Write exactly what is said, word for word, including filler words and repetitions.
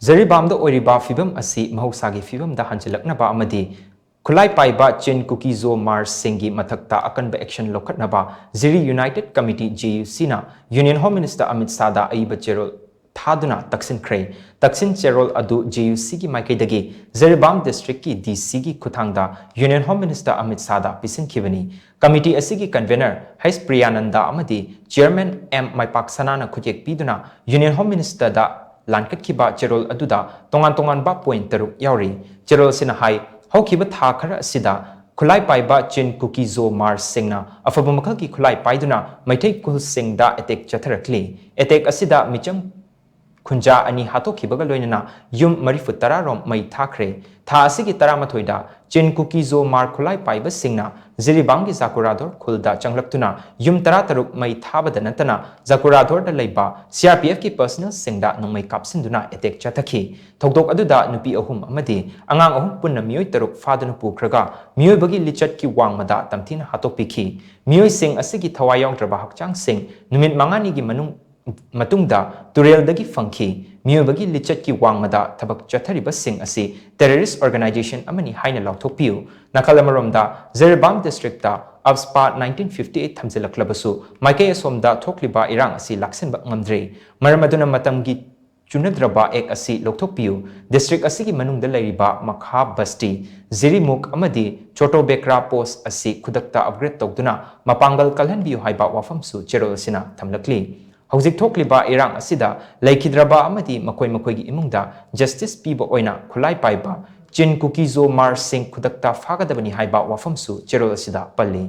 ꯖꯔꯤꯕꯥꯝꯗ ꯑꯣꯏꯔꯤꯕ ꯐꯤꯕꯝ ꯑꯁꯤ ꯃꯍꯧꯁꯥꯒꯤ ꯐꯤꯕꯝꯗ ꯍꯟꯖꯤꯜꯂꯛꯅꯕ ꯑꯃꯗꯤ ꯈꯨꯠꯂꯥꯏ ꯄꯥꯏꯕ ꯆꯤꯟ ꯀꯨꯀꯤ ꯖꯣ ꯃꯥꯔꯁꯁꯤꯡꯒꯤ ꯃꯊꯛꯇ ꯑꯀꯟꯕ action ꯂꯧꯈꯠꯅꯕ ꯖꯤꯔꯤ United Committee, JUC ꯅ Union Home Minister ꯑꯃꯤꯠ ꯁꯥꯍꯗ ꯑꯏꯕ ꯆꯦꯔꯣꯜ ꯊꯥꯗꯨꯅ ꯇꯛꯁꯤꯟꯈ꯭ꯔꯦ꯫ ꯇꯛꯁꯤꯟ ꯆꯦꯔꯣꯜ ꯑꯗꯨ JUC ꯒꯤ ꯃꯥꯏꯀꯩꯗꯒꯤ ꯖꯔꯤꯕꯥꯝ district ꯀꯤ DC ꯒꯤ ꯈꯨꯠꯊꯥꯡꯗ Union Home Minister Amit ꯁꯥꯍꯗ ꯄꯤꯁꯤꯟꯈꯤꯕꯅꯤ꯫ Committee ꯑꯁꯤꯒꯤ convener ꯍꯩꯁ ꯄ꯭ꯔꯤꯌꯥꯅꯟꯗ ꯑꯃꯗꯤ chairman ꯑꯦꯝ ꯃꯥꯏꯄꯥꯛ ꯁꯅꯥꯅ ꯈꯨꯠꯌꯦꯛ ꯄꯤꯗꯨꯅ Union Home Minister ꯗ ꯂꯥꯟꯀꯠꯈꯤꯕ ꯆꯦꯔꯣꯜ ꯑꯗꯨꯗ ꯇꯣꯉꯥꯟ ꯇꯣꯉꯥꯟꯕ point ꯇꯔꯨꯛ ꯌꯥꯎꯔꯤ꯫ ꯆꯦꯔꯣꯜ ꯑꯁꯤꯅ ꯍꯥꯏ, ꯍꯧꯈꯤꯕ ꯊꯥ ꯈꯔ ꯑꯁꯤꯗ ꯈꯨꯠꯂꯥꯏ ꯄꯥꯏꯕ ꯆꯤꯟ ꯀꯨꯀꯤ ꯖꯣ ꯃꯥꯔꯁꯁꯤꯡꯅ ꯑꯐꯕ ꯃꯈꯜꯒꯤ ꯈꯨꯠꯂꯥꯏ ꯄꯥꯏꯗꯨꯅ ꯃꯩꯇꯩ ꯈꯨꯜꯁꯤꯡꯗ attack ꯆꯠꯊꯔꯛꯂꯤ꯫ Attack ꯑꯁꯤꯗ ꯃꯤꯆꯝ ꯈꯨꯟꯖꯥ ꯑꯅꯤ ꯍꯥꯠꯇꯣꯛꯈꯤꯕꯒ ꯂꯣꯏꯅꯅ ꯌꯨꯝ ꯃꯔꯤꯐꯨ ꯇꯔꯥ ꯔꯣꯝ ꯃꯩ ꯊꯥꯈ꯭ꯔꯦ꯫ ꯊꯥ ꯑꯁꯤꯒꯤ ꯇꯔꯥꯃꯥꯊꯣꯏꯗ ꯆꯤꯟ ꯀꯨꯀꯤ ꯖꯣ ꯃꯥꯔ ꯈꯨꯠꯂꯥꯏ ꯄꯥꯏꯕꯁꯤꯡꯅ ꯖꯤꯔꯤꯕꯥꯝꯒꯤ ꯖꯥꯀꯨꯔꯥꯙꯣꯔ ꯈꯨꯜꯗ ꯆꯪꯂꯛꯇꯨꯅ ꯌꯨꯝ ꯇꯔꯥ ꯇꯔꯨꯛ ꯃꯩ ꯊꯥꯕꯗ ꯅꯠꯇꯅ ꯖꯥꯀꯨꯔꯥꯙꯣꯔꯗ ꯂꯩꯕ CRPF ꯀꯤ personnel ꯁꯤꯡꯗ ꯅꯣꯡꯃꯩ ꯀꯥꯞꯁꯤꯟꯗꯨꯅ attack ꯆꯠꯊꯈꯤ꯫ ꯊꯧꯗꯣꯛ ꯑꯗꯨꯗ ꯅꯨꯄꯤ ꯑꯍꯨꯝ ꯑꯃꯗꯤ ꯑꯉꯥꯡ ꯑꯍꯨꯝ ꯄꯨꯟꯅ ꯃꯤꯑꯣꯏ ꯇꯔꯨꯛ ꯐꯥꯗꯨꯅ ꯄꯨꯈ꯭ꯔꯒ ꯃꯤꯑꯣꯏꯕꯒꯤ ꯂꯤꯆꯠꯀꯤ ꯋꯥꯡꯃꯗ ꯇꯝꯊꯤꯅ ꯍꯥꯠꯇꯣꯛꯄꯤꯈꯤ꯫ ꯃꯤꯑꯣꯏꯁꯤꯡ ꯑꯁꯤꯒꯤ ꯊꯋꯥꯏ ꯌꯥꯎꯗ꯭ꯔꯕ ꯍꯛꯆꯥꯡꯁꯤꯡ ꯅꯨꯃꯤꯠ ꯃꯉꯥꯅꯤꯒꯤ ꯃꯅꯨꯡ ꯃꯇꯨꯡꯗ ꯇꯨꯔꯦꯜꯗꯒꯤ ꯐꯪꯈꯤ꯫ ꯃꯤꯑꯣꯏꯕꯒꯤ ꯂꯤꯆꯠꯀꯤ ꯋꯥꯡꯃꯗ ꯊꯕꯛ ꯆꯠꯊꯔꯤꯕꯁꯤꯡ ꯑꯁꯤ terrorist organization ꯑꯃꯅꯤ ꯍꯥꯏꯅ ꯂꯥꯎꯊꯣꯛꯄꯤꯌꯨ꯫ ꯅꯥꯀꯜ ꯑꯃꯔꯣꯝꯗ, ꯖꯤꯔꯤꯕꯥꯝ district ꯇ AFSPA nineteen fifty eight ꯊꯝꯖꯤꯜꯂꯛꯂꯕꯁꯨ ꯃꯥꯏꯀꯩ ꯑꯁꯣꯝꯗ ꯊꯣꯛꯂꯤꯕ ꯏꯔꯥꯡ ꯑꯁꯤ ꯂꯥꯛꯁꯤꯟꯕ ꯉꯝꯗ꯭ꯔꯤ꯫ ꯃꯔꯝ ꯑꯗꯨꯅ ꯃꯇꯝꯒꯤ ꯆꯨꯅꯗ꯭ꯔꯕ act ꯑꯁꯤ ꯂꯧꯊꯣꯛꯄꯤꯌꯨ꯫ District ꯑꯁꯤꯒꯤ ꯃꯅꯨꯡꯗ ꯂꯩꯔꯤꯕ ꯃꯈꯥ ꯕꯁꯇꯤ, ꯖꯤꯔꯤꯃꯨꯛ ꯑꯃꯗꯤ ꯆꯣꯇꯣ ꯕꯦꯀ꯭ꯔꯥ post ꯑꯁꯤ ꯈꯨꯗꯛꯇ upgrade ꯇꯧꯗꯨꯅ ꯃꯄꯥꯡꯒꯜ ꯀꯜꯍꯟꯕꯤꯌꯨ ꯍꯥꯏꯕ ꯋꯥꯐꯝꯁꯨ ꯆꯦꯔꯣꯜ ꯑꯁꯤꯅ ꯊꯝꯂꯛꯂꯤ꯫ ꯍꯧꯖꯤꯛ ꯊꯣꯛꯂꯤꯕ ꯏꯔꯥꯡ ꯑꯁꯤꯗ ꯂꯩꯈꯤꯗ꯭ꯔꯕ ꯑꯃꯗꯤ ꯃꯈꯣꯏ ꯃꯈꯣꯏꯒꯤ ꯏꯃꯨꯡꯗ justice ꯄꯤꯕ ꯑꯣꯏꯅ ꯈꯨꯠꯂꯥꯏ ꯄꯥꯏꯕ ꯆꯤꯟ ꯀꯨꯀꯤ ꯖꯣ ꯃꯥꯔꯁꯁꯤꯡ ꯈꯨꯗꯛꯇ ꯐꯥꯒꯗꯕꯅꯤ ꯍꯥꯏꯕ ꯋꯥꯐꯝꯁꯨ ꯆꯦꯔꯣꯜ ꯑꯁꯤꯗ ꯄꯜꯂꯤ꯫